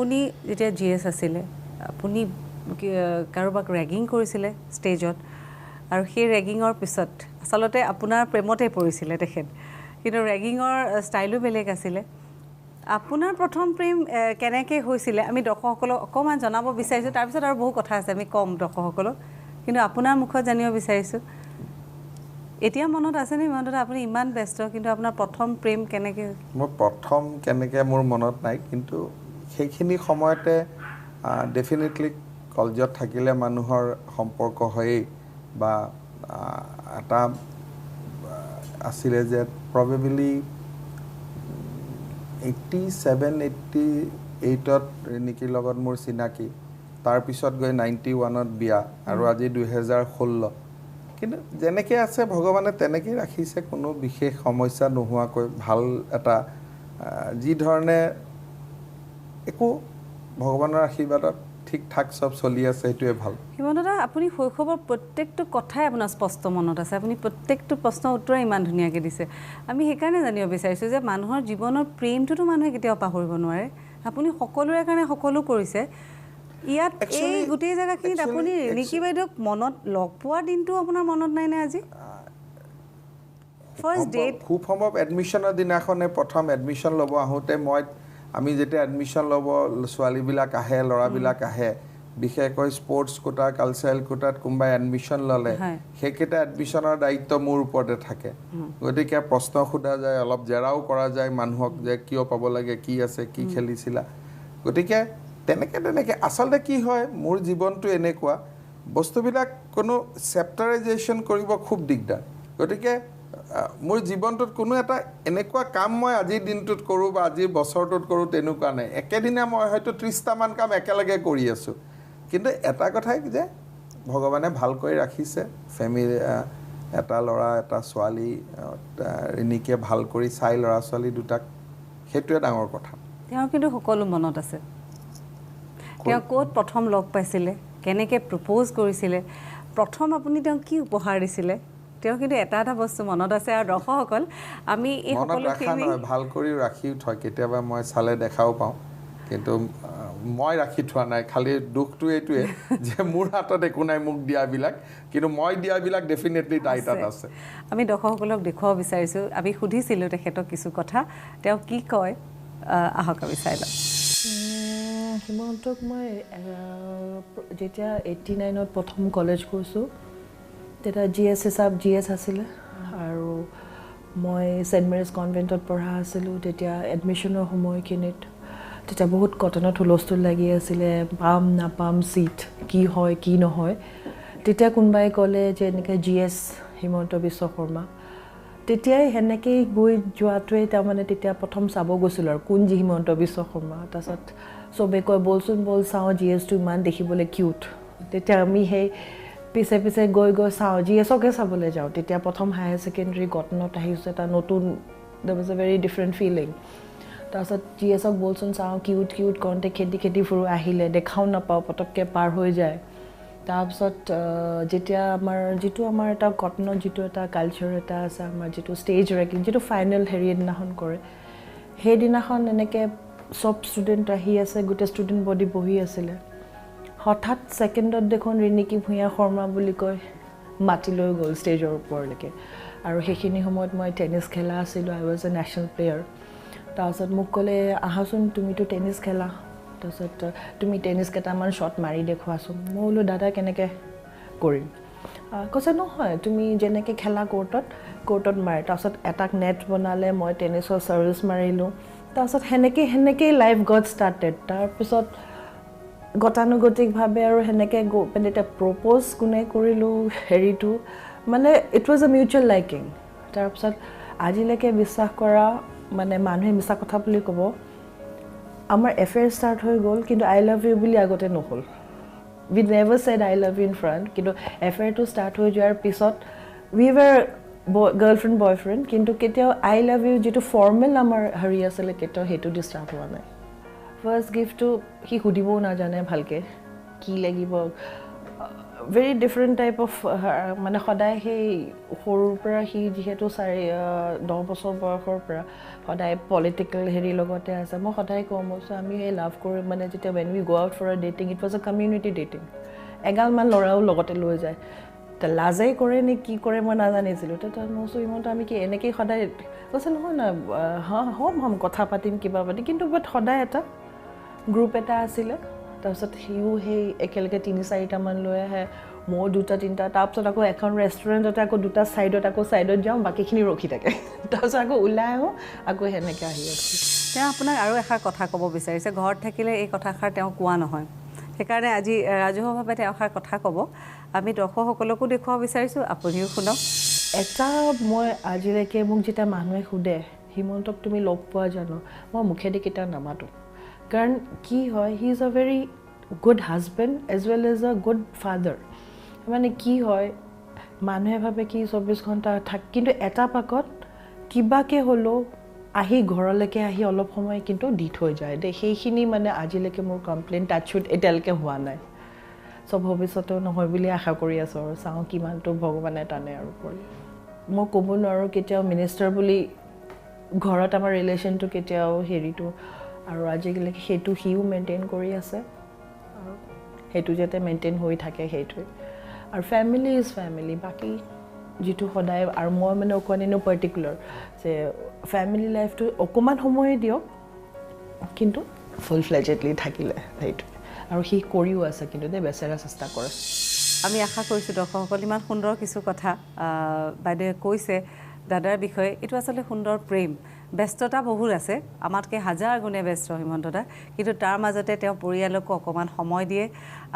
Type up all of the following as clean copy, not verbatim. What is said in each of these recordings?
আপুনি যেতিয়া জিএছ আছিলে, আপুনি কাৰোবাক ৰেগিং কৰিছিলে ষ্টেজত, আৰু সেই ৰেগিঙৰ পিছত আচলতে আপোনাৰ প্ৰেমতে পৰিছিলে তেখেত, কিন্তু ৰেগিঙৰ ষ্টাইলো বেলেগ আছিলে। আপোনাৰ প্ৰথম প্ৰেম কেনেকৈ হৈছিলে আমি দৰ্শকসকলক অকণমান জনাব বিচাৰিছোঁ। তাৰপিছত আৰু বহু কথা আছে, আমি ক'ম দৰ্শকসকলক, কিন্তু আপোনাৰ মুখত জানিব বিচাৰিছোঁ। এতিয়া মনত আছেনে হিমন্ত দা, আপুনি ইমান ব্যস্ত, কিন্তু আপোনাৰ প্ৰথম প্ৰেম কেনেকৈ? মোৰ প্ৰথম কেনেকৈ মোৰ মনত নাই, কিন্তু সেইখিনি সময়তে ডেফিনেটলি কলেজত থাকিলে মানুহৰ সম্পৰ্ক হয়েই, বা এটা আছিলে যে প্ৰবেবলি 87 88ত ৰিণিকীৰ লগত মোৰ চিনাকি, তাৰপিছত গৈ 91ত বিয়া, আৰু আজি 2016। কিন্তু যেনেকৈ আছে ভগৱানে তেনেকেই ৰাখিছে, কোনো বিশেষ সমস্যা নোহোৱাকৈ ভাল এটা যি ধৰণে একো ভগৱানৰ আশীৰ্বাদত ঠিক ঠাক চব চলি আছে, সেইটোৱে ভাল। হিমন্ত দা, আপুনি শৈশৱৰ প্ৰত্যেকটো কথাই আপোনাৰ স্পষ্ট মনত আছে, আপুনি প্ৰত্যেকটো প্ৰশ্নৰ উত্তৰে ইমান ধুনীয়াকৈ দিছে। আমি সেইকাৰণে জানিব বিচাৰিছোঁ যে মানুহৰ জীৱনৰ প্ৰেমটোতো মানুহে কেতিয়াও পাহৰিব নোৱাৰে, আপুনি সকলোৰে কাৰণে সকলো কৰিছে। ইয়াত এই গোটেই জেগাখিনিত আপুনি ৰিণিকী বাইদেউক মনত লগ পোৱা দিনটো আপোনাৰ মনত নাই নে আজি? ফাৰ্ষ্ট ডেট খুব সম্ভৱ এডমিশ্যনৰ দিনাখনে প্ৰথম এডমিশ্যন ল'ব আহোঁতে আমি যেতিয়া এডমিশ্যন ল'ব ছোৱালীবিলাক আহে, ল'ৰাবিলাক আহে, বিশেষকৈ স্পৰ্টছ কোটা, কালচাৰেল কোটাত কোনোবাই এডমিশ্যন ল'লে সেইকেইটা এডমিশ্যনৰ দায়িত্ব মোৰ ওপৰতে থাকে। গতিকে প্ৰশ্ন সোধা যায়, অলপ জেৰাও কৰা যায় মানুহক যে কিয় পাব লাগে, কি আছে, কি খেলিছিলা। গতিকে তেনেকৈ তেনেকৈ আচলতে কি হয়, মোৰ জীৱনটো এনেকুৱা, বস্তুবিলাক কোনো চেপ্টাৰাইজেশ্যন কৰিব খুব দিগদাৰ। গতিকে মোৰ জীৱনটোত কোনো এটা এনেকুৱা কাম মই আজিৰ দিনটোত কৰোঁ বা আজিৰ বছৰটোত কৰোঁ তেনেকুৱা নাই। একেদিনা মই হয়তো 30টামান কাম একেলগে কৰি আছোঁ। কিন্তু এটা কথাই যে ভগৱানে ভালকৈ ৰাখিছে, ফেমিলি, এটা ল'ৰা এটা ছোৱালী, ৰিণিকীয়ে ভাল কৰি চাই ল'ৰা ছোৱালী দুটাক, সেইটোৱে ডাঙৰ কথা। তেওঁৰ কিন্তু সকলো মনত আছে। তেওঁ ক'ত প্ৰথম লগ পাইছিলে, কেনেকৈ প্ৰপ'জ কৰিছিলে, প্ৰথম আপুনি তেওঁক কি উপহাৰ দিছিলে, তেওঁ কিন্তু এটা এটা বস্তু মনত আছে। আৰু দৰ্শকসকল, আমি এই সকলোখিনি ভাল কৰি ৰাখিও থয়, কেতিয়াবা মই চালে দেখাও পাওঁ, কিন্তু মই ৰাখি থোৱা নাই। খালি দুখটো এইটোৱে যে মোৰ হাতত একো নাই মোক দিয়াবিলাক, কিন্তু মই দিয়াবিলাক ডেফিনেটলি তাই তাত আছে। আমি দৰ্শকসকলক দেখুৱাব বিচাৰিছোঁ। আমি সুধিছিলোঁ তেখেতক কিছু কথা, তেওঁ কি কয় আহক আমি চাই লওঁ। হিমন্তক মই যেতিয়া 89ত প্ৰথম কলেজ গৈছোঁ, তেতিয়া জি এছ হিচাপ জি এছ আছিলে, আৰু মই ছেইণ্ট মেৰিজ কনভেণ্টত পঢ়া আছিলোঁ। তেতিয়া এডমিশ্যনৰ সময়খিনিত তেতিয়া বহুত কটনত হুলস্থুল লাগি আছিলে, পাম নাপাম ছিট, কি হয় কি নহয়। তেতিয়া কোনোবাই ক'লে যে এনেকৈ জি এছ হিমন্ত বিশ্ব শৰ্মা। তেতিয়াই সেনেকেই গৈ যোৱাটোৱে তাৰমানে তেতিয়া প্ৰথম চাব গৈছিলোঁ আৰু কোন যি হিমন্ত বিশ্ব শৰ্মা। তাৰপাছত চবেই কয় ব'লচোন ব'ল চাওঁ, জি এছটো ইমান দেখিবলৈ কিউট। তেতিয়া আমি সেই পিছে পিছে গৈ গৈ চাওঁ, জি এছকে চাবলৈ যাওঁ। তেতিয়া প্ৰথম হায়াৰ ছেকেণ্ডেৰী কটনত আহিছোঁ, এটা নতুন, that was a very different feeling. তাৰপাছত জি এছক ব'লচোন চাওঁ, কিউট কিউট কওঁতে খেদি খেদি ফুৰোঁ, আহিলে দেখাও নাপাওঁ, পটককৈ পাৰ হৈ যায়। তাৰপিছত যেতিয়া আমাৰ যিটো আমাৰ এটা কটনত যিটো এটা কালচাৰ এটা আছে, আমাৰ যিটো ষ্টেজ ৰেগিং, যিটো ফাইনেল হেৰি দিনাখন কৰে, সেইদিনাখন এনেকৈ চব ষ্টুডেণ্ট আহি আছে, গোটেই ষ্টুডেণ্ট বডি বহি আছিলে। হঠাৎ ছেকেণ্ডত দেখোন ৰিণিকী ভূঞা শৰ্মা বুলি কৈ মাতি লৈ গ'ল ষ্টেজৰ ওপৰলৈকে। আৰু সেইখিনি সময়ত মই টেনিছ খেলা আছিলোঁ, I was a national player. তাৰপাছত মোক ক'লে আহাচোন, তুমিতো টেনিছ খেলা, তাৰপিছত তুমি টেনিছ কেইটামান শ্বট মাৰি দেখুৱাচোন। মই বোলো দাদা কেনেকৈ কৰিম? কৈছে নহয়, তুমি যেনেকৈ খেলা কোৰ্টত, কোৰ্টত মাৰে। তাৰপাছত এটাক নেট বনালে, মই টেনিছৰ ছাৰ্ভিচ মাৰিলোঁ। তাৰপাছত সেনেকেই সেনেকেই লাইফ গট ষ্টাৰ্টেড। তাৰপিছত গতানুগতিকভাৱে আৰু সেনেকৈ গৈ পিনে এতিয়া প্ৰপ'জ কোনে কৰিলোঁ হেৰিটো, মানে it was a mutual liking. তাৰপিছত আজিলৈকে বিশ্বাস কৰা, মানে মানুহে মিছা কথা বুলি ক'ব, আমাৰ এফেয়াৰ ষ্টাৰ্ট হৈ গ'ল, কিন্তু I love you বুলি আগতে নহ'ল। We never said I love you in front, কিন্তু এফেয়াৰটো ষ্টাৰ্ট হৈ যোৱাৰ পিছত we were girlfriend boyfriend, কিন্তু কেতিয়াও I love you যিটো ফৰ্মেল আমাৰ হেৰি আছিলে, কেতিয়াও সেইটো দি ষ্টাৰ্ট হোৱা নাই। ফাৰ্ষ্ট গিফ্টটো সি সুধিবও নাজানে ভালকৈ কি লাগিব, ভেৰি ডিফাৰেণ্ট টাইপ অফ, মানে সদায় সেই সৰুৰ পৰা সি যিহেতু 4-10 বছৰ বয়সৰ পৰা সদায় পলিটিকেল হেৰিৰ লগতে আছে। মই সদায় কওঁ, মই আমি সেই লাভ কৰোঁ, মানে যেতিয়া when we go out for a dating, it was a community dating, এগালমান ল'ৰাও লগতে লৈ যায়। লাজেই কৰে নে কি কৰে মই নাজানিছিলোঁ। তেতিয়া মই কৈছোঁ হিমন্ত আমি কি এনেকেই সদায়, কৈছে নহয় নহয় হ'ম হ'ম কথা পাতিম কিবা পাতিম, কিন্তু বাট সদায় এটা গ্ৰুপ এটা আছিলে। তাৰপিছত সিও সেই একেলগে 3-4টামান লৈ আহে, ময়ো 2-3টা। তাৰপিছত আকৌ এখন ৰেষ্টুৰেণ্টতে আকৌ দুটা ছাইডত আকৌ ছাইডত যাওঁ, বাকীখিনি ৰখি থাকে, তাৰপিছত আকৌ ওলাই আহোঁ, আকৌ সেনেকৈ আহি আছোঁ। তেওঁ আপোনাক আৰু এষাৰ কথা ক'ব বিচাৰিছে, ঘৰত থাকিলে এই কথাষাৰ তেওঁ কোৱা নহয়, সেইকাৰণে আজি ৰাজহুৱাভাৱে তেওঁ এষাৰ কথা ক'ব। আমি দৰ্শকসকলকো দেখুৱাব বিচাৰিছোঁ, আপুনিও শুনক। এটা মই আজিলৈকে মোক যেতিয়া মানুহে সোধে হিমন্তক তুমি লগ পোৱা জানো, মই মুখেদি কেতিয়াও নামাতোঁ। কাৰণ কি হয়, he is a very good husband as well as a good father. মানে কি হয়, মানুহে ভাবে কি 24 ঘণ্টা থাক, কিন্তু এটা পাকত কিবাকে হ'লেও আহি ঘৰলৈকে আহি অলপ সময় কিন্তু দি থৈ যায় দেই। সেইখিনি মানে আজিলৈকে মোৰ কমপ্লেইন টাচুত এতিয়ালৈকে হোৱা নাই। চব ভৱিষ্যতেও নহয় বুলি আশা কৰি আছোঁ আৰু চাওঁ কিমানটো ভগৱানে টানে আৰু কৰি। মই ক'ব নোৱাৰোঁ কেতিয়াও মিনিষ্টাৰ বুলি ঘৰত আমাৰ ৰিলেশ্যনটো কেতিয়াও হেৰিটো, আৰু আজিলৈকে সেইটো সিও মেইনটেইন কৰি আছে আৰু সেইটো যাতে মেইনটেইন হৈ থাকে সেইটোৱে। আৰু ফেমিলি is family, বাকী যিটো সদায়। আৰু মই মানে অকণমান এনেও পাৰ্টিকুলাৰ যে ফেমিলি লাইফটো অকণমান সময়ে দিয়ক, কিন্তু ফুল ফ্লেজেডলি থাকিলে সেইটোৱে। আৰু সি কৰিও আছে কিন্তু দেই, বেচেৰা চেষ্টা কৰে। আমি আশা কৰিছোঁ দৰ্শকসকল, ইমান সুন্দৰ কিছু কথা বাইদেৱে কৈছে দাদাৰ বিষয়ে। এইটো আচলতে সুন্দৰ প্ৰেম। ব্যস্ততা বহুত আছে, আমাতকৈ হাজাৰ গুণে ব্যস্ত হিমন্ত দা, কিন্তু তাৰ মাজতে তেওঁ পৰিয়ালকো অকণমান সময় দিয়ে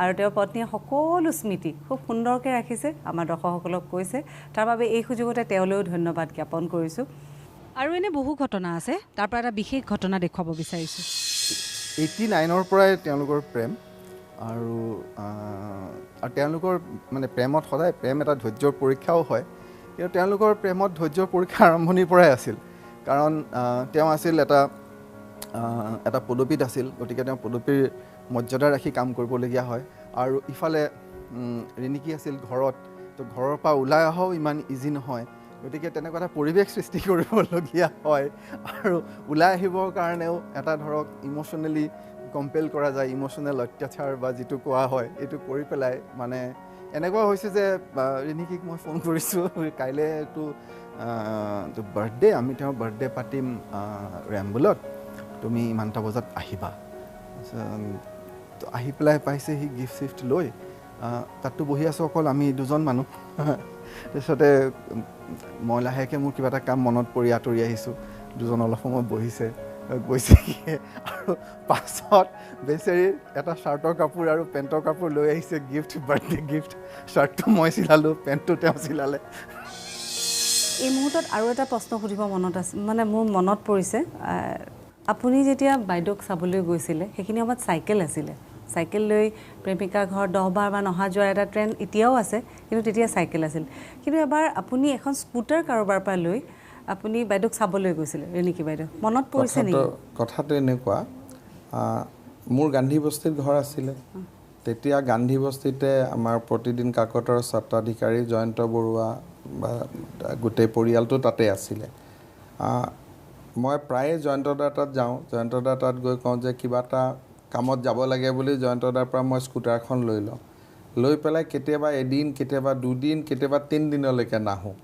আৰু তেওঁৰ পত্নীয়ে সকলো স্মৃতি খুব সুন্দৰকৈ ৰাখিছে, আমাৰ দৰ্শকসকলক কৈছে। তাৰ বাবে এই সুযোগতে তেওঁলৈও ধন্যবাদ জ্ঞাপন কৰিছোঁ। আৰু এনে বহু ঘটনা আছে, তাৰ পৰা এটা বিশেষ ঘটনা দেখুৱাব বিচাৰিছোঁ। 89ৰ পৰাই তেওঁলোকৰ প্ৰেম, আৰু তেওঁলোকৰ মানে প্ৰেমত সদায় প্ৰেম এটা ধৈৰ্যৰ পৰীক্ষাও হয়, কিন্তু তেওঁলোকৰ প্ৰেমত ধৈৰ্যৰ পৰীক্ষা আৰম্ভণিৰ পৰাই আছিল। কাৰণ তেওঁ আছিল এটা এটা পদবীত আছিল, গতিকে তেওঁ পদবীৰ মৰ্যাদা ৰাখি কাম কৰিবলগীয়া হয়। আৰু ইফালে ৰিণিকি আছিল ঘৰত, তো ঘৰৰ পৰা ওলাই অহাও ইমান ইজি নহয়, গতিকে তেনেকুৱা এটা পৰিৱেশ সৃষ্টি কৰিবলগীয়া হয়। আৰু ওলাই আহিবৰ কাৰণেও এটা ধৰক ইম'শ্যনেলি কম্পেল কৰা যায়, ইম'শ্যনেল অত্যাচাৰ বা যিটো কোৱা হয়, এইটো কৰি পেলাই মানে এনেকুৱা হৈছে যে ৰিণিকিক মই ফোন কৰিছোঁ, কাইলৈতো বাৰ্থডে, আমি তেওঁৰ বাৰ্থডে পাতিম ৰেম্বুলত, তুমি ইমানটা বজাত আহিবা। আহি পেলাই পাইছে সি গিফ্ট চিফ্ট লৈ, তাততো বহি আছোঁ অকল আমি দুজন মানুহ। তাৰপিছতে মই লাহেকৈ মোৰ কিবা এটা কাম মনত পৰি আঁতৰি আহিছোঁ, দুজন অলপ সময় বহিছে, গৈছে। আৰু পাছত বেচেৰি এটা শ্বাৰ্টৰ কাপোৰ আৰু পেণ্টৰ কাপোৰ লৈ আহিছে, গিফ্ট, বাৰ্থডে গিফ্ট। শ্বাৰ্টটো মই চিলালোঁ, পেণ্টটো তেওঁ চিলালে। এই মুহূৰ্তত আৰু এটা প্ৰশ্ন সুধিব মনত আছে, মানে মোৰ মনত পৰিছে, আপুনি যেতিয়া বাইদেউক চাবলৈ গৈছিলে সেইখিনি সময়ত চাইকেল আছিলে, চাইকেল লৈ প্ৰেমিকা ঘৰ 10 বাৰমান অহা যোৱাৰ এটা ট্ৰেণ্ড এতিয়াও আছে, কিন্তু তেতিয়া চাইকেল আছিল। কিন্তু এবাৰ আপুনি এখন স্কুটাৰ কাৰোবাৰ পৰা লৈ আপুনি বাইদেউক চাবলৈ গৈছিলে, ৰিণিকি বাইদেউ, মনত পৰিছে নেকি কথাটো? এনেকুৱা, মোৰ গান্ধী বস্তিত ঘৰ আছিলে তেতিয়া। গান্ধী বস্তিতে আমাৰ প্ৰতিদিন কাকতৰ স্বত্বাধিকাৰী জয়ন্ত বৰুৱা বা গোটেই পৰিয়ালটো তাতে আছিলে। মই প্ৰায়ে জয়ন্ত দাৰ তাত যাওঁ, জয়ন্ত দাৰ তাত গৈ কওঁ যে কিবা এটা কামত যাব লাগে বুলি জয়ন্ত দাৰ পৰা মই স্কুটাৰখন লৈ লওঁ। লৈ পেলাই কেতিয়াবা এদিন, কেতিয়াবা দুদিন, কেতিয়াবা 3 দিনলৈকে নাহোঁ।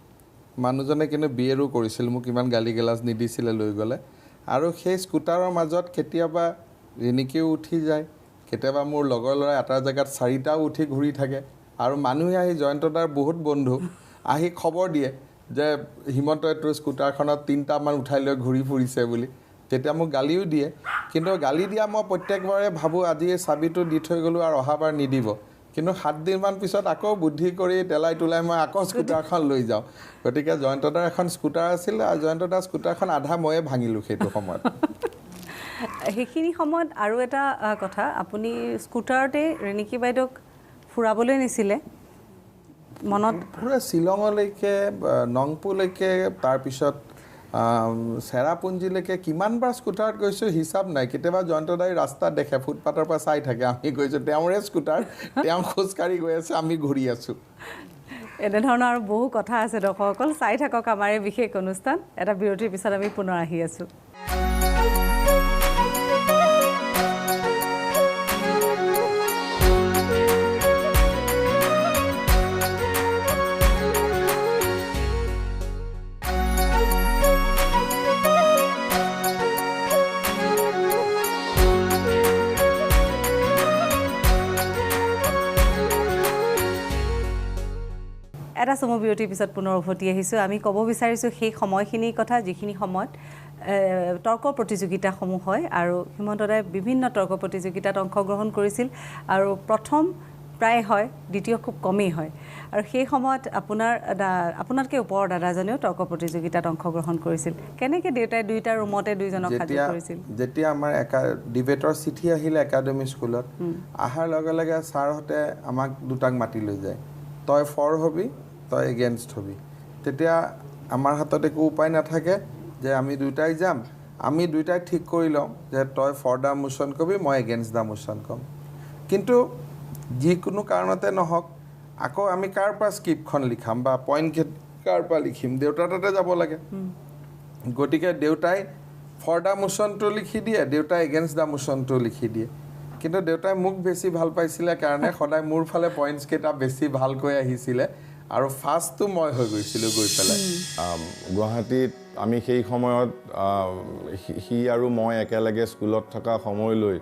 মানুহজনে কিন্তু বিয়েৰো কৰিছিল, মোক ইমান গালি গালাজ নিদিছিলে লৈ গ'লে। আৰু সেই স্কুটাৰৰ মাজত কেতিয়াবা ৰিণিকিও উঠি যায়, কেতিয়াবা মোৰ লগৰ ল'ৰা এটা জেগাত 4টাও উঠি ঘূৰি থাকে। আৰু মানুহে আহি, জয়ন্ত দাৰ বহুত বন্ধু আহি খবৰ দিয়ে যে হিমন্তই তোৰ স্কুটাৰখনত 3টামান উঠাই লৈ ঘূৰি ফুৰিছে বুলি। তেতিয়া মোক গালিও দিয়ে, কিন্তু গালি দিয়া মই প্ৰত্যেকবাৰে ভাবোঁ আজি এই চাবিটো দি থৈ গ'লোঁ আৰু অহাবাৰ নিদিব। কিন্তু 7 দিনমান পিছত আকৌ বুদ্ধি কৰি তেলাই তোলাই মই আকৌ স্কুটাৰখন লৈ যাওঁ। গতিকে জয়ন্ত দাৰ এখন স্কুটাৰ আছিল, আৰু জয়ন্ত দাৰ স্কুটাৰখন আধা ময়ে ভাঙিলোঁ সেইটো সময়ত। সেইখিনি সময়ত আৰু এটা কথা, আপুনি স্কুটাৰতে ৰিণিকি বাইদেউক ফুৰাবলৈ নিছিলে, মনত? পুৰা শ্বিলঙলৈকে, নংপুলৈকে, তাৰপিছত চেৰাপুঞ্জীলৈকে কিমানবাৰ স্কুটাৰত গৈছোঁ হিচাপ নাই। কেতিয়াবা জয়ন্ত দাই ৰাস্তাত দেখে, ফুটপাথৰ পৰা চাই থাকে, আমি গৈছোঁ, তেওঁৰে স্কুটাৰ, তেওঁ খোজকাঢ়ি গৈ আছে, আমি ঘূৰি আছোঁ। এনেধৰণৰ আৰু বহু কথা আছে। দৰ্শকসকল চাই থাকক আমাৰ এই বিশেষ অনুষ্ঠান। এটা বিৰতিৰ পিছত আমি পুনৰ আহি আছোঁ। এটা চমু বিৰতিৰ পিছত পুনৰ উভতি আহিছোঁ। আমি ক'ব বিচাৰিছোঁ সেই সময়খিনিৰ কথা যিখিনি সময়ত তৰ্ক প্ৰতিযোগিতাসমূহ হয় আৰু হিমন্ত দাই বিভিন্ন তৰ্ক প্ৰতিযোগিতাত অংশগ্ৰহণ কৰিছিল আৰু প্ৰথম প্ৰায় হয়, দ্বিতীয় খুব কমেই হয়। আৰু সেই সময়ত আপোনাতকৈ ওপৰৰ দাদাজনেও তৰ্ক প্ৰতিযোগিতাত অংশগ্ৰহণ কৰিছিল। কেনেকৈ দেউতাই দুইটা ৰুমতে দুইজনক সাজু কৰিছিল? যেতিয়া আমাৰ ডিবেটৰ চিঠি আহিলে একাডেমি স্কুলত, অহাৰ লগে লগে ছাৰহঁতে আমাক দুটাক মাতি লৈ যায়, তই ফৰ হবি, তই এগেইনষ্ট হবি। তেতিয়া আমাৰ হাতত একো উপায় নাথাকে যে আমি দুয়োটাই যাম। আমি দুয়োটাই ঠিক কৰি লওঁ যে তই ফৰ the motion কবি, মই এগেইনষ্ট the motion ক'ম। কিন্তু যিকোনো কাৰণতে নহওক, আকৌ আমি কাৰ পৰা স্ক্ৰিপ্টখন লিখাম বা পইণ্ট কাৰ পৰা লিখিম, দেউতাৰ তাতে যাব লাগে। গতিকে দেউতাই ফৰ the মোশ্যনটো লিখি দিয়ে, দেউতাই এগেইনষ্ট the মোশ্যনটো লিখি দিয়ে। কিন্তু দেউতাই মোক বেছি ভাল পাইছিলে কাৰণে সদায় মোৰ ফালে পইণ্টছকেইটা বেছি ভালকৈ আহিছিলে আৰু ফাৰ্ষ্টটো মই হৈ গৈছিলোঁ গৈ পেলাই। গুৱাহাটীত আমি সেই সময়ত সি আৰু মই একেলগে স্কুলত থকা সময়লৈ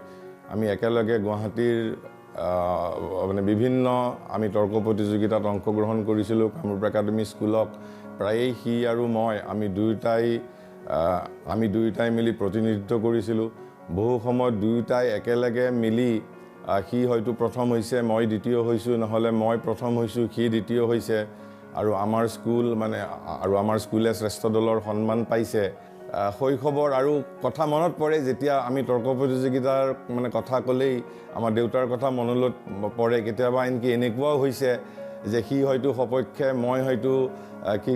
আমি একেলগে গুৱাহাটীৰ মানে বিভিন্ন আমি তৰ্ক প্ৰতিযোগিতাত অংশগ্ৰহণ কৰিছিলোঁ। কামৰূপ একাডেমি স্কুলক প্ৰায়েই সি আৰু মই আমি দুয়োটাই মিলি প্ৰতিনিধিত্ব কৰিছিলোঁ। বহু সময়ত দুয়োটাই একেলগে মিলি সি হয়তো প্ৰথম হৈছে, মই দ্বিতীয় হৈছোঁ, নহ'লে মই প্ৰথম হৈছোঁ, সি দ্বিতীয় হৈছে আৰু আমাৰ স্কুল মানে আৰু আমাৰ স্কুলে শ্ৰেষ্ঠ দলৰ সন্মান পাইছে। শৈশৱৰ আৰু কথা মনত পৰে যেতিয়া আমি তৰ্ক প্ৰতিযোগিতাৰ মানে কথা ক'লেই আমাৰ দেউতাৰ কথা মনলৈ পৰে। কেতিয়াবা আনকি এনেকুৱাও হৈছে যে সি হয়তো সপক্ষে, মই হয়তো কি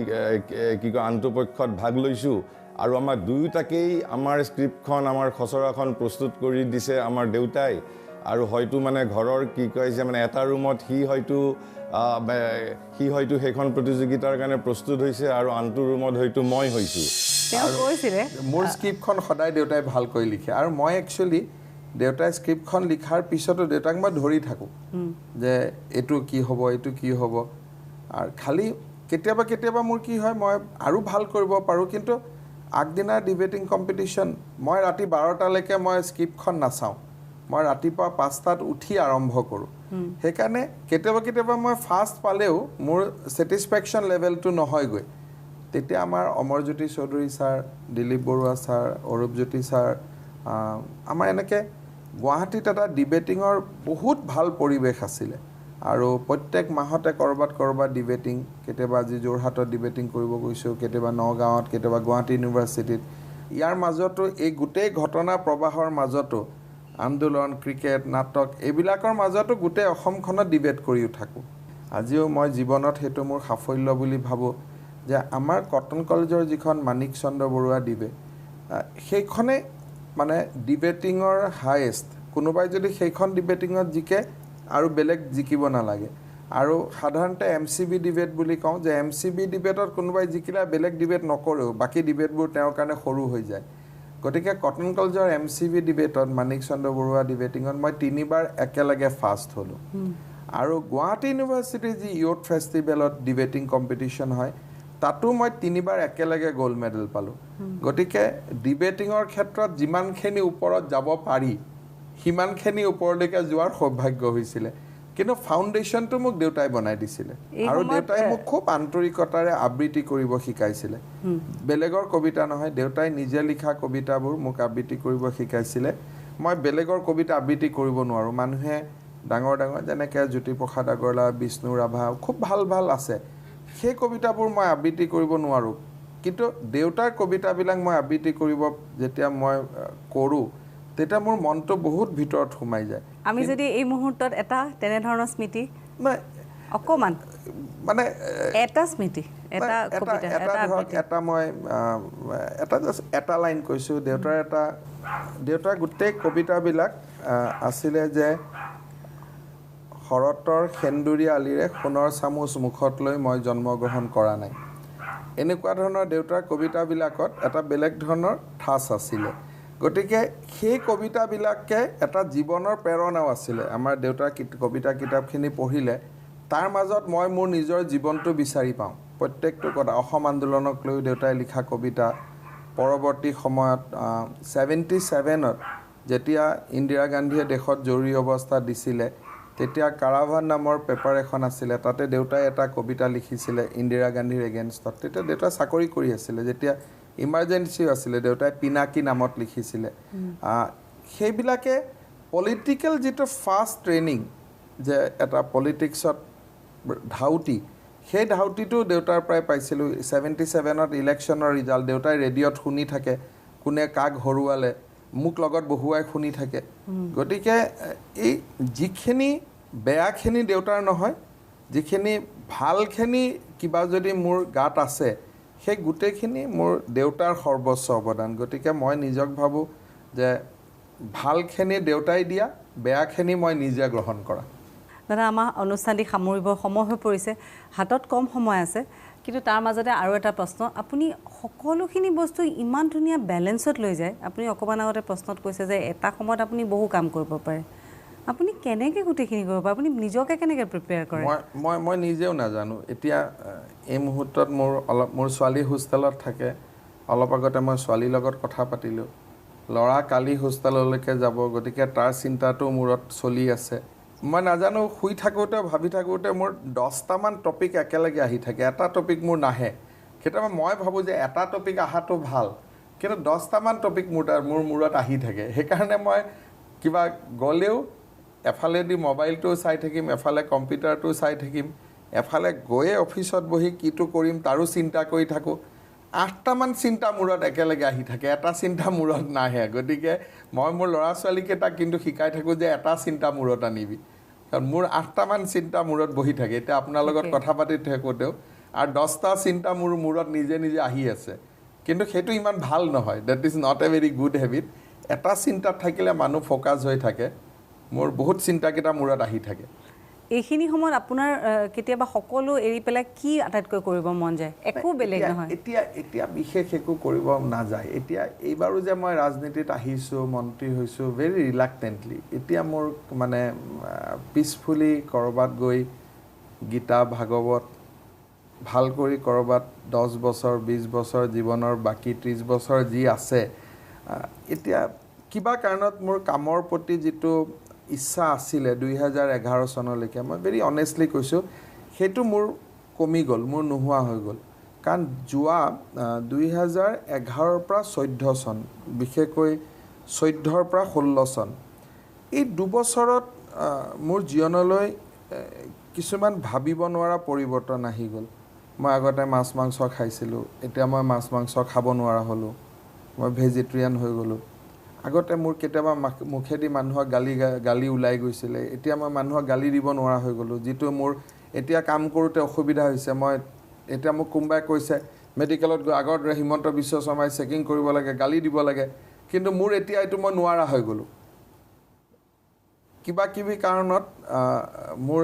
কি কয় আনটো পক্ষত ভাগ লৈছোঁ আৰু আমাৰ দুয়োটাকেই আমাৰ স্ক্ৰিপ্টখন, আমাৰ খচৰাখন প্ৰস্তুত কৰি দিছে আমাৰ দেউতাই। আৰু হয়তো মানে ঘৰৰ কি কয় যে মানে এটা ৰুমত সি হয়তো সেইখন প্ৰতিযোগিতাৰ কাৰণে প্ৰস্তুত হৈছে আৰু আনটো ৰুমত হয়তো মই হৈছোঁ। মোৰ স্ক্ৰিপ্টখন সদায় দেউতাই ভালকৈ লিখে আৰু মই একচুৱেলি দেউতাই স্ক্ৰিপ্টখন লিখাৰ পিছতো দেউতাক মই ধৰি থাকোঁ যে এইটো কি হ'ব, এইটো কি হ'ব। আৰু খালি কেতিয়াবা কেতিয়াবা মোৰ কি হয়, মই আৰু ভাল কৰিব পাৰোঁ, কিন্তু আগদিনা ডিবেটিং কম্পিটিশ্যন মই ৰাতি 12টালৈকে মই স্ক্ৰিপ্টখন নাচাওঁ, মই ৰাতিপুৱা 5টাত উঠি আৰম্ভ কৰোঁ। সেইকাৰণে কেতিয়াবা কেতিয়াবা মই ফাৰ্ষ্ট পালেও মোৰ ছেটিছফেকশ্যন লেভেলটো নহয়গৈ। তেতিয়া আমাৰ Amarjyoti Choudhury sir, Dilip Barua sir, Arupjyoti sir, আমাৰ এনেকৈ গুৱাহাটীত এটা ডিবেটিঙৰ বহুত ভাল পৰিৱেশ আছিলে আৰু প্ৰত্যেক মাহতে ক'ৰবাত ক'ৰবাত ডিবেটিং, কেতিয়াবা আজি যোৰহাটত ডিবেটিং কৰিব গৈছোঁ, কেতিয়াবা নগাঁৱত, কেতিয়াবা গুৱাহাটী ইউনিভাৰ্চিটিত। ইয়াৰ মাজতো এই গোটেই ঘটনা প্ৰবাহৰ মাজতো আন্দোলন, ক্ৰিকেট, নাটক এইবিলাকৰ মাজতো গোটেই অসমখনত ডিবেট কৰিও থাকোঁ। আজিও মই জীৱনত সেইটো মোৰ সাফল্য বুলি ভাবোঁ যে আমাৰ কটন কলেজৰ যিখন মানিক চন্দ্ৰ বৰুৱা ডিবেট, সেইখনে মানে ডিবেটিঙৰ হায়েষ্ট। কোনোবাই যদি সেইখন ডিবেটিঙত জিকে আৰু বেলেগ জিকিব নালাগে। আৰু সাধাৰণতে এম চি বি ডিবেট বুলি কওঁ যে এম চি বি ডিবেটত কোনোবাই জিকিলে বেলেগ ডিবেট নকৰেও, বাকী ডিবেটবোৰ তেওঁৰ কাৰণে সৰু হৈ যায়। গতিকে কটন কলেজৰ এম চি বি ডিবেটত, মানিক চন্দ্ৰ বৰুৱা ডিবেটিঙত মই 3বাৰ একেলগে ফাৰ্ষ্ট হ'লোঁ। আৰু গুৱাহাটী ইউনিভাৰ্চিটিৰ যি ইয়থ ফেষ্টিভেলত ডিবেটিং কম্পিটিশ্যন হয়, তাতো মই 3বাৰ একেলগে গ'ল্ড মেডেল পালোঁ। গতিকে ডিবেটিঙৰ ক্ষেত্ৰত যিমানখিনি ওপৰত যাব পাৰি সিমানখিনি ওপৰলৈকে যোৱাৰ সৌভাগ্য হৈছিলে। কিন্তু ফাউণ্ডেশ্যনটো মোক দেউতাই বনাই দিছিলে আৰু দেউতাই মোক খুব আন্তৰিকতাৰে আবৃত্তি কৰিব শিকাইছিলে। বেলেগৰ কবিতা নহয়, দেউতাই নিজে লিখা কবিতাবোৰ মোক আবৃত্তি কৰিব শিকাইছিলে। মই বেলেগৰ কবিতা আবৃত্তি কৰিব নোৱাৰোঁ। মানুহে ডাঙৰ ডাঙৰ যেনেকৈ জ্যোতিপ্ৰসাদ আগৰৱালা, বিষ্ণু ৰাভা, খুব ভাল ভাল আছে, সেই কবিতাবোৰ মই আবৃত্তি কৰিব নোৱাৰোঁ। কিন্তু দেউতাৰ কবিতাবিলাক মই আবৃত্তি কৰিব যেতিয়া মই কৰোঁ, তেতিয়া মোৰ মনটো বহুত ভিতৰত সোমাই যায়। আমি যদি এই মুহূৰ্তত এটা তেনেধৰণৰ স্মৃতি অকণমান মানে এটা স্মৃতি, এটা কবিতা, এটা ধৰক এটা মই এটা জাষ্ট এটা লাইন কৈছোঁ। দেউতাৰ গোটেই কবিতাবিলাক আছিলে যে শৰতৰ সেন্দুৰীয়া আলিৰে সোণৰ চামুচ মুখত লৈ মই জন্মগ্ৰহণ কৰা নাই, এনেকুৱা ধৰণৰ দেউতাৰ কবিতাবিলাকত এটা বেলেগ ধৰণৰ ঠাঁচ আছিলে। গতিকে সেই কবিতাবিলাকে এটা জীৱনৰ প্ৰেৰণাও আছিলে। আমাৰ দেউতাৰ কবিতা কিতাপখিনি পঢ়িলে তাৰ মাজত মই মোৰ নিজৰ জীৱনটো বিচাৰি পাওঁ। প্ৰত্যেকটো কথা, অসম আন্দোলনক লৈও দেউতাই লিখা কবিতা, পৰৱৰ্তী সময়ত 77ত যেতিয়া ইন্দিৰা গান্ধীয়ে দেশত জৰুৰী অৱস্থা দিছিলে তেতিয়া কাৰাভান নামৰ পেপাৰ এখন আছিলে, তাতে দেউতাই এটা কবিতা লিখিছিলে ইন্দিৰা গান্ধীৰ এগেইনষ্টত। তেতিয়া দেউতাই চাকৰি কৰি আছিলে, যেতিয়া ইমাৰ্জেঞ্চিও আছিলে, দেউতাই পিনাকী নামত লিখিছিলে। সেইবিলাকে পলিটিকেল যিটো ফাৰ্ষ্ট ট্ৰেইনিং, যে এটা পলিটিক্সত ধাউতি, সেই ধাউতিটো দেউতাৰ পৰাই পাইছিলোঁ। 77ত ইলেকশ্যনৰ ৰিজাল্ট দেউতাই ৰেডিঅ'ত শুনি থাকে, কোনে কাক হৰুৱালে, মোক লগত বহুৱাই শুনি থাকে। গতিকে এই যিখিনি বেয়াখিনি দেউতাৰ নহয়, যিখিনি ভালখিনি কিবা যদি মোৰ গাত আছে, সেই গোটেইখিনি মোৰ দেউতাৰ সৰ্বোচ্চ অৱদান। গতিকে মই নিজক ভাবোঁ যে ভালখিনি দেউতাই দিয়া, বেয়াখিনি মই নিজে গ্ৰহণ কৰা। দাদা, আমাৰ অনুষ্ঠানটি সামৰিবৰ সময় হৈ পৰিছে, হাতত কম সময় আছে, কিন্তু তাৰ মাজতে আৰু এটা প্ৰশ্ন। আপুনি সকলোখিনি বস্তু ইমান ধুনীয়া বেলেঞ্চত লৈ যায়। আপুনি অকণমান আগতে প্ৰশ্নত কৈছে যে এটা সময়ত আপুনি বহু কাম কৰিব পাৰে, আপুনি কেনেকৈ গোটেইখিনি কৰিব পাৰে, আপুনি নিজকে কেনেকৈ প্ৰিপেয়াৰ কৰে? মই মই নিজেও নাজানো। এতিয়া এই মুহূৰ্তত মোৰ অলপ, মোৰ ছোৱালী হোষ্টেলত থাকে, অলপ আগতে মই ছোৱালীৰ লগত কথা পাতিলোঁ, ল'ৰা কালি হোষ্টেললৈকে যাব, গতিকে তাৰ চিন্তাটো মূৰত চলি আছে। মই নাজানো, শুই থাকোঁতে ভাবি থাকোঁতে মোৰ 10টামান টপিক একেলগে আহি থাকে, এটা টপিক মোৰ নাহে। কেতিয়াবা মই ভাবোঁ যে এটা টপিক অহাটো ভাল, কিন্তু 10টামান টপিক মোৰ মূৰত আহি থাকে। সেইকাৰণে মই কিবা গ'লেও এফালেদি মোবাইলটোও চাই থাকিম, এফালে কম্পিউটাৰটোও চাই থাকিম, এফালে গৈয়ে অফিচত বহি কিটো কৰিম তাৰো চিন্তা কৰি থাকোঁ। 8টামান চিন্তা মূৰত একেলগে আহি থাকে, এটা চিন্তা মূৰত নাহে। গতিকে মই মোৰ ল'ৰা ছোৱালীকেইটাক কিন্তু শিকাই থাকোঁ যে এটা চিন্তা মূৰত আনিবি, কাৰণ মোৰ 8টামান চিন্তা মূৰত বহি থাকে। এতিয়া আপোনাৰ লগত কথা পাতি থাকোঁতেও আৰু 10টা চিন্তা মোৰ মূৰত নিজে নিজে আহি আছে, কিন্তু সেইটো ইমান ভাল নহয়। That is not a very good habit. এটা চিন্তাত থাকিলে মানুহ ফ'কাছ হৈ থাকে। মোৰ বহুত চিন্তাকেইটা মূৰত আহি থাকে। এইখিনি সময়ত আপোনাৰ কেতিয়াবা সকলো এৰি পেলাই কি আটাইতকৈ কৰিব মন যায়? একো বেলেগ নহয়। এতিয়া এতিয়া বিশেষ একো কৰিব নাযায়। এতিয়া এইবাৰো যে মই ৰাজনীতিত আহিছোঁ, মন্ত্ৰী হৈছোঁ, ভেৰি ৰিলাক্টেণ্টলি। এতিয়া মোৰ মানে পিচফুলি ক'ৰবাত গৈ গীতা ভাগৱত ভাল কৰি ক'ৰবাত 10 বছৰ 20 বছৰ জীৱনৰ বাকী 30 বছৰ যি আছে, এতিয়া কিবা কাৰণত মোৰ কামৰ প্ৰতি যিটো ইচ্ছা আছিলে 2011 চনলৈকে, মই ভেৰি অনেষ্টলি কৈছোঁ, সেইটো মোৰ কমি গ'ল, মোৰ নোহোৱা হৈ গ'ল। কাৰণ যোৱা 2011ৰ পৰা 14 চন, বিশেষকৈ 14ৰ পৰা 16 চন, এই দুবছৰত মোৰ জীৱনলৈ কিছুমান ভাবিব নোৱাৰা পৰিৱৰ্তন আহি গ'ল। মই আগতে মাছ মাংস খাইছিলোঁ, এতিয়া মই মাছ মাংস খাব নোৱাৰা হ'লোঁ, মই ভেজিটেৰিয়ান হৈ গ'লোঁ। আগতে মোৰ কেতিয়াবা মুখেদি মানুহক গালি ওলাই গৈছিলে, এতিয়া মই মানুহক গালি দিব নোৱাৰা হৈ গ'লোঁ, যিটো মোৰ এতিয়া কাম কৰোঁতে অসুবিধা হৈছে। মই এতিয়া মোক কোনোবাই কৈছে মেডিকেলত গৈ আগৰ দৰে হিমন্ত বিশ্ব শৰ্মাই চেকিং কৰিব লাগে, গালি দিব লাগে, কিন্তু মোৰ এতিয়া এইটো মই নোৱাৰা হৈ গ'লোঁ। কিবা কিবি কাৰণত মোৰ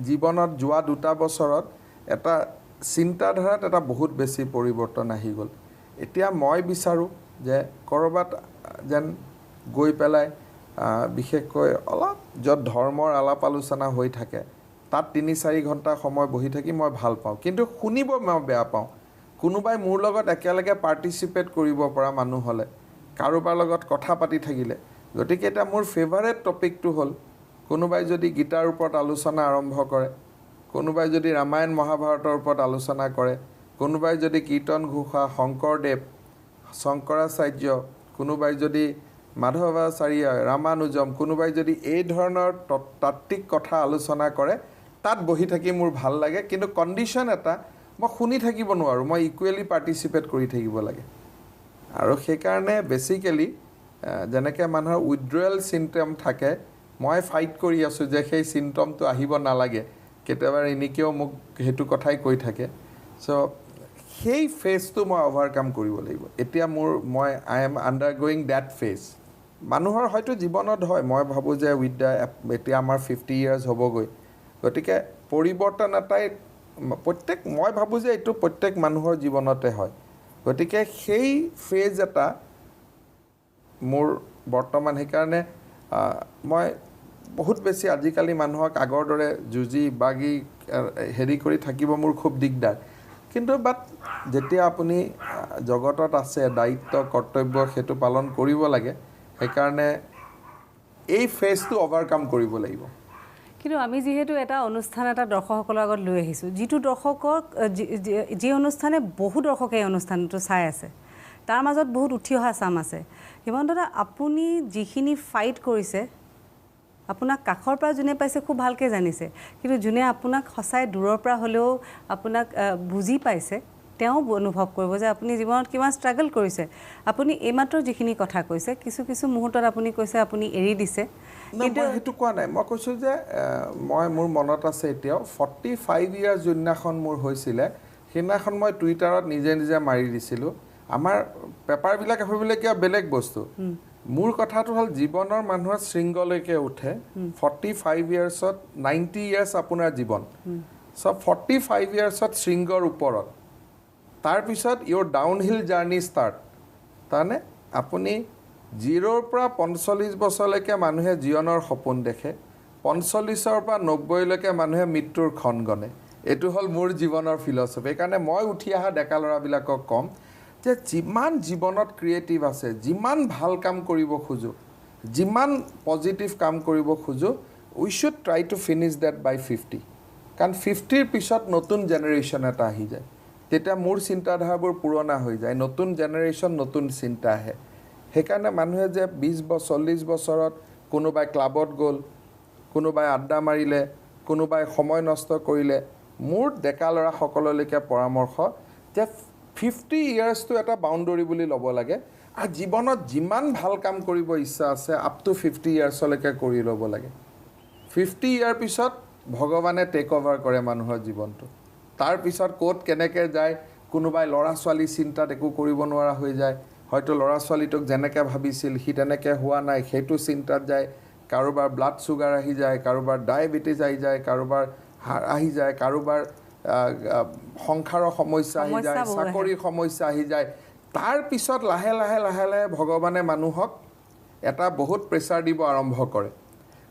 জীৱনত যোৱা 2টা বছৰত এটা চিন্তাধাৰাত এটা বহুত বেছি পৰিৱৰ্তন আহি গ'ল। এতিয়া মই বিচাৰোঁ যে ক'ৰবাত যেন গৈ পেলাই বিশেষকৈ অলপ য'ত ধৰ্মৰ আলাপ আলোচনা হৈ থাকে তাত 3-4 ঘণ্টা সময় বহি থাকি মই ভাল পাওঁ, কিন্তু শুনিব মই বেয়া পাওঁ। কোনোবাই মোৰ লগত একেলগে পাৰ্টিচিপেট কৰিব পৰা মানুহ হ'লে, কাৰোবাৰ লগত কথা পাতি থাকিলে। গতিকে এতিয়া মোৰ ফেভাৰেট টপিকটো হ'ল কোনোবাই যদি গীতাৰ ওপৰত আলোচনা আৰম্ভ কৰে, কোনোবাই যদি ৰামায়ণ মহাভাৰতৰ ওপৰত আলোচনা কৰে, কোনোবাই যদি কীৰ্তন ঘোষা, শংকৰদেৱ, শংকৰাচাৰ্য, কোনোবাই যদি মাধৱাচাৰ্য, ৰামানুজম, কোনোবাই যদি এই ধৰণৰ তাত্ত্বিক কথা আলোচনা কৰে, তাত বহি থাকি মোৰ ভাল লাগে। কিন্তু কণ্ডিশ্যন এটা, মই শুনি থাকিব নোৱাৰোঁ, মই ইকুৱেলি পাৰ্টিচিপেট কৰি থাকিব লাগে। আৰু সেইকাৰণে বেচিকেলি যেনেকৈ মানুহৰ উইড্ৰয়েল চিমটম থাকে, মই ফাইট কৰি আছোঁ যে সেই চিমটমটো আহিব নালাগে, কেতিয়াবা ৰিণিকীয়েও মোক সেইটো কথাই কৈ থাকে। চ' সেই ফেজটো মই অভাৰকাম কৰিব লাগিব। এতিয়া মই I am undergoing that phase. মানুহৰ হয়তো জীৱনত হয়, মই ভাবোঁ যে উইথ the এতিয়া আমাৰ 50 ইয়াৰ্ছ হ'বগৈ, গতিকে পৰিৱৰ্তন এটাই প্ৰত্যেক, মই ভাবোঁ যে এইটো প্ৰত্যেক মানুহৰ জীৱনতে হয়। গতিকে সেই ফেজ এটা মোৰ বৰ্তমান, সেইকাৰণে মই বহুত বেছি আজিকালি মানুহক আগৰ দৰে যুঁজি বাগি হেৰি কৰি থাকিব মোৰ খুব দিগদাৰ। কিন্তু বাট যেতিয়া আপুনি জগতত আছে, দায়িত্ব কৰ্তব্য সেইটো পালন কৰিব লাগে, সেইকাৰণে এই ফেজটো অভাৰকাম কৰিব লাগিব। কিন্তু আমি যিহেতু এটা অনুষ্ঠান এটা দৰ্শকসকলৰ আগত লৈ আহিছোঁ, যিটো দৰ্শকক যি অনুষ্ঠানে বহু দৰ্শকে এই অনুষ্ঠানটো চাই আছে, তাৰ মাজত বহুত উঠি অহা চাম আছে। হিমন্ত দা, আপুনি যিখিনি ফাইট কৰিছে, আপোনাক কাষৰ পৰা যোনে পাইছে খুব ভালকৈ জানিছে, কিন্তু যোনে আপোনাক সঁচাই দূৰৰ পৰা হ'লেও আপোনাক বুজি পাইছে, তেওঁ অনুভৱ কৰিব যে আপুনি জীৱনত কিমান ষ্ট্ৰাগল কৰিছে। আপুনি এইমাত্ৰ যিখিনি কথা কৈছে, কিছু কিছু মুহূৰ্তত আপুনি কৈছে আপুনি এৰি দিছে। কিন্তু মই সেইটো কোৱা নাই, মই কৈছোঁ যে মই মোৰ মনত আছে এতিয়াও 45 ইয়াৰ্ছ যোনদিনাখন মোৰ হৈছিলে, সেইদিনাখন মই টুইটাৰত নিজে নিজে মাৰি দিছিলোঁ। আমাৰ পেপাৰবিলাক ভাবিলে কিবা বেলেগ বস্তু, মোৰ কথাটো হ'ল জীৱনৰ মানুহৰ শৃংগলৈকে উঠে 45 ইয়াৰ্ছত, 90 ইয়াৰ্ছ আপোনাৰ জীৱন, চ' 45 ইয়াৰ্ছত শৃংগৰ ওপৰত, তাৰপিছত your downhill journey start. তাৰমানে আপুনি 0ৰ পৰা 45 বছৰলৈকে মানুহে জীৱনৰ সপোন দেখে, 45ৰ পৰা 90লৈকে মানুহে মৃত্যুৰ ক্ষণ গণে। এইটো হ'ল মোৰ জীৱনৰ ফিলচফি। সেইকাৰণে মই উঠি অহা ডেকা ল'ৰাবিলাকক ক'ম যে যিমান জীৱনত ক্ৰিয়েটিভ আছে, যিমান ভাল কাম কৰিব খোজোঁ, যিমান পজিটিভ কাম কৰিব খোজোঁ, we should try to finish that by 50। কাৰণ 50ৰ পিছত নতুন জেনেৰেশ্যন এটা আহি যায়, তেতিয়া মোৰ চিন্তাধাৰাবোৰ পুৰণা হৈ যায়, নতুন জেনেৰেশ্যন নতুন চিন্তা আহে। সেইকাৰণে মানুহে যে 20 বা 40 বছৰত কোনোবাই ক্লাবত গ'ল, কোনোবাই আড্ডা মাৰিলে, কোনোবাই সময় নষ্ট কৰিলে, মোৰ ডেকা ল'ৰাসকললৈকে পৰামৰ্শ যে 50 ইয়াৰ্ছটো এটা বাউণ্ডৰী বুলি ল'ব লাগে, আৰু জীৱনত যিমান ভাল কাম কৰিব ইচ্ছা আছে আপ টু 50 ইয়াৰ্ছলৈকে কৰি ল'ব লাগে। 50 ইয়াৰ পিছত ভগৱানে টেক অভাৰ কৰে মানুহৰ জীৱনটো। তাৰপিছত ক'ত কেনেকৈ যায়, কোনোবাই ল'ৰা ছোৱালীৰ চিন্তাত একো কৰিব নোৱাৰা হৈ যায়, হয়তো ল'ৰা ছোৱালীটোক যেনেকৈ ভাবিছিল সি তেনেকৈ হোৱা নাই, সেইটো চিন্তাত যায়, কাৰোবাৰ ব্লাড চুগাৰ আহি যায়, কাৰোবাৰ ডায়েবেটিছ আহি যায়, কাৰোবাৰ হাৰ আহি যায়, কাৰোবাৰ সংসাৰৰ সমস্যা আহি যায়, চাকৰিৰ সমস্যা আহি যায়। তাৰপিছত লাহে লাহে লাহে লাহে ভগৱানে মানুহক এটা বহুত প্ৰেছাৰ দিব আৰম্ভ কৰে।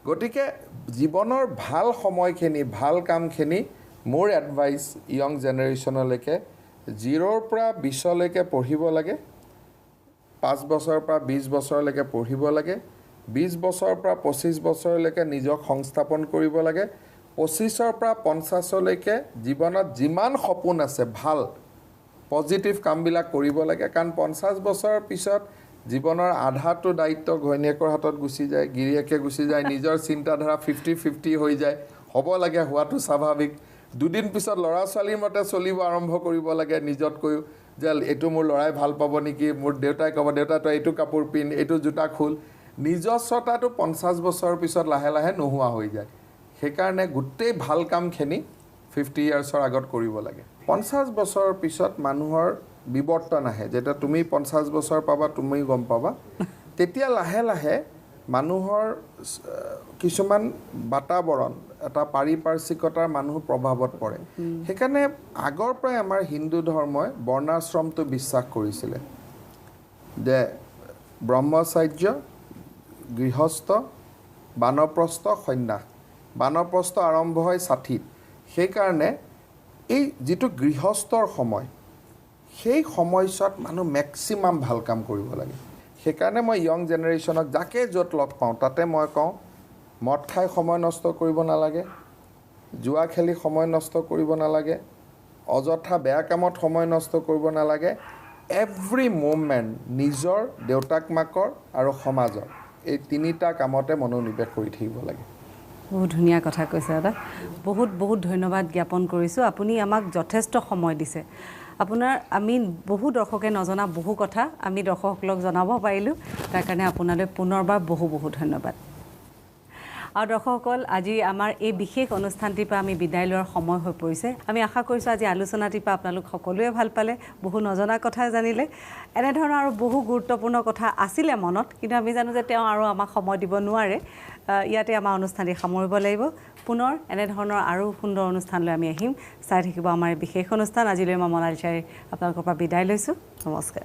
গতিকে জীৱনৰ ভাল সময়খিনি, ভাল কামখিনি মোৰ এডভাইচ য়ং জেনেৰেশ্যনলৈকে 0ৰ পৰা 20লৈকে পঢ়িব লাগে, 5 বছৰৰ পৰা 20 বছৰলৈকে পঢ়িব লাগে, 20 বছৰৰ পৰা 25 বছৰলৈকে নিজক সংস্থাপন কৰিব লাগে, 25ৰ পৰা 50লৈকে জীৱনত যিমান সপোন আছে ভাল পজিটিভ কামবিলাক কৰিব লাগে। কাৰণ 50 বছৰৰ পিছত জীৱনৰ আধাটো দায়িত্ব ঘৈণীয়েকৰ হাতত গুচি যায়, গিৰিয়েকে গুচি যায়, নিজৰ চিন্তাধাৰা 50-50 হৈ যায়, হ'ব লাগে, হোৱাটো স্বাভাৱিক। দুদিন পিছত ল'ৰা ছোৱালীৰ মতে চলিব আৰম্ভ কৰিব লাগে, নিজতকৈও যে এইটো মোৰ ল'ৰাই ভাল পাব নেকি, মোৰ দেউতাই ক'ব দেউতা তই এইটো কাপোৰ পিন্ধ, এইটো জোতা খোল। নিজস্বতাটো 50 বছৰৰ পিছত লাহে লাহে নোহোৱা হৈ যায়। সেইকাৰণে গোটেই ভাল কামখিনি 50 ইয়াৰ্ছৰ আগত কৰিব লাগে। 50 বছৰৰ পিছত মানুহৰ বিৱৰ্তন আহে। যেতিয়া তুমি 50 বছৰ পাবা, তুমি গম পাবা, তেতিয়া লাহে লাহে মানুহৰ কিছুমান বাতাবৰণ, এটা পাৰিপাৰ্শ্বিকতাৰ মানুহ প্ৰভাৱত পৰে। সেইকাৰণে আগৰ পৰাই আমাৰ হিন্দু ধৰ্মই বৰ্ণাশ্ৰমটো বিশ্বাস কৰিছিলে যে ব্ৰহ্মচাৰ্য, গৃহস্থ, বানপ্ৰস্থ, সন্ন্যাস। বানপ্ৰস্থ আৰম্ভ হয় 60ত। সেইকাৰণে এই যিটো গৃহস্থৰ সময়, সেই সময়ছোৱাত মানুহ মেক্সিমাম ভাল কাম কৰিব লাগে। সেইকাৰণে মই য়ং জেনেৰেশ্যনক যাকে য'ত লগ পাওঁ তাতে মই কওঁ, মদ খাই সময় নষ্ট কৰিব নালাগে, জুৱা খেলি সময় নষ্ট কৰিব নালাগে, অযথা বেয়া কামত সময় নষ্ট কৰিব নালাগে। এভৰি মুভমেণ্ট নিজৰ, দেউতাক মাকৰ আৰু সমাজৰ এই তিনিটা কামতে মনোনিৱেশ কৰি থাকিব লাগে। বহুত ধুনীয়া কথা কৈছে দাদা, বহুত বহুত ধন্যবাদ জ্ঞাপন কৰিছোঁ। আপুনি আমাক যথেষ্ট সময় দিছে। আপোনাৰ আমি বহু দৰ্শকে নজনা বহু কথা আমি দৰ্শকসকলক জনাব পাৰিলোঁ, তাৰ কাৰণে আপোনালৈ পুনৰবাৰ বহু বহু ধন্যবাদ। আৰু দৰ্শকসকল, আজি আমাৰ এই বিশেষ অনুষ্ঠানটিৰ পৰা আমি বিদায় লোৱাৰ সময় হৈ পৰিছে। আমি আশা কৰিছোঁ আজি আলোচনাটিৰ পৰা আপোনালোক সকলোৱে ভাল পালে, বহু নজনা কথা জানিলে। এনেধৰণৰ আৰু বহু গুৰুত্বপূৰ্ণ কথা আছিলে মনত, কিন্তু আমি জানো যে তেওঁ আৰু আমাক সময় দিব নোৱাৰে। ইয়াতে আমাৰ অনুষ্ঠানটি সামৰিব লাগিব। পুনৰ এনেধৰণৰ আৰু সুন্দৰ অনুষ্ঠান লৈ আমি আহিম। চাই থাকিব আমাৰ বিশেষ অনুষ্ঠান। আজিলৈ মই মনালিছাই আপোনালোকৰ পৰা বিদায় লৈছোঁ। নমস্কাৰ।